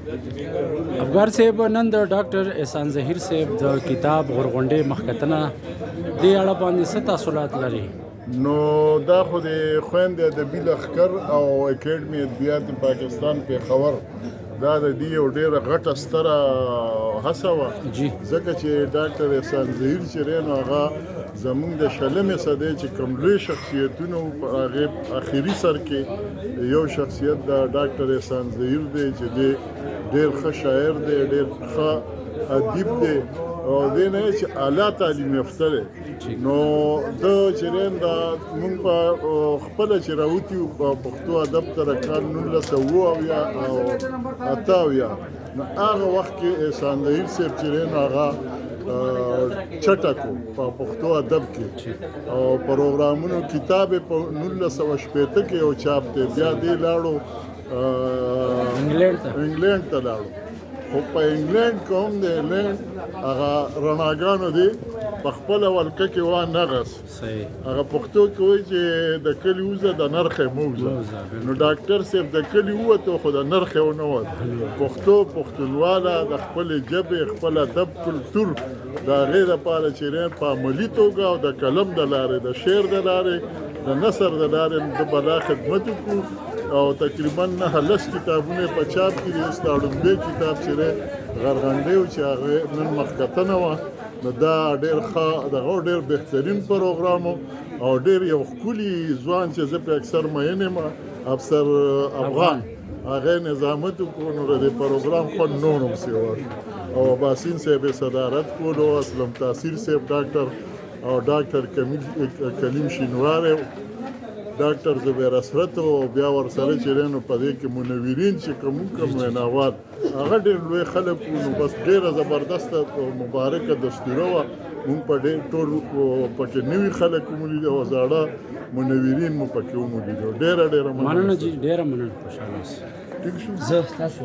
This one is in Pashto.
افګار صاحب، نن د ډاکټر احسان ظهیر صاحب د کتاب غورغونډې مخکتنه دې اړه باندې څه تاثرات لري؟ نو دا خو د خویندې ادبي لښکر او اکیډمي ادبیات پاکستان پېښور دا د دې یو ډېره غټه ستره هڅه وه، ځکه چې ډاکټر احسان ظهیر چې دی نو هغه زمونږ د شلمې صدۍ چې کوم لوی شخصیتونه وو، په هغې اخري سر کې یو شخصیت د ډاکټر احسان ظهیر دی چې دی ډېر ښه شاعر دی، ډېر ښه ادیب دی او دې نه چې اعلی تعلیم یافته دی. نو د چې دی دا مونږ په خپله چې راوتي وو په پښتو ادب ته د کال 1977 او 78، نو هغه وخت کې احسان ظهیر صاحب چې دی نو هغه چټک و په پښتو ادب کې او پروګرامونو. کتاب یې په 1960 کې یو چاپ دی. بیا دی لاړو انګلند ته. انګلند ته لاړو، خو په انګلند کې هم د انګلند هغه رڼاګانو دی په خپله ولکه کې وا نه غس. هغه پښتو کې وایي چې د کلي وزه د نرخه موزه. نو ډاکټر صاحب د کلي ووته خو د نرخه ونه وت. پښتو، پښتونواله، د خپلې ژبې، خپل ادب، کلتور د هغې دپاره چې په عملي توګه او د قلم د لارې، د شعر د لارې، د نثر د لارې د بلا خدمت وکړو او تقریبا 9 لس کتابونه په چاپ کې دي. اوس دا ړومبی کتاب چې دی غرغنډې و چې هغه نن مخکتنه وه. نو دا ډېر ښه دغه ډېر بهترین پروګرام او ډېر یو ښکلي ځوان چې زه په اکثر مین یم، افسر افغان، هغه نظامت وکړو. نو د دې پروګرام خوند نور هم سیوا شو او اباسین صاحب صدارت کولو، اسلم تاثیر صاحب ډاکټر او ډاکټر کلیم شینواری، ډاکټر زبیر حسرت او بیا ورسره چې دی نو په دې کې منورین چې کوم ویناوال هغه ډېر لوی خلک وو. نو بس ډېره زبردسته او مبارکه دستوره وه. مونږ په ډېر ټول پکې نوي خلک ومولیدل او زاړه منورین مو پکې ومولیدل. ډېره ډېره مننه جی، ډېره مننه، خوشحاله اوسئ. ټیک شو. زه تاسو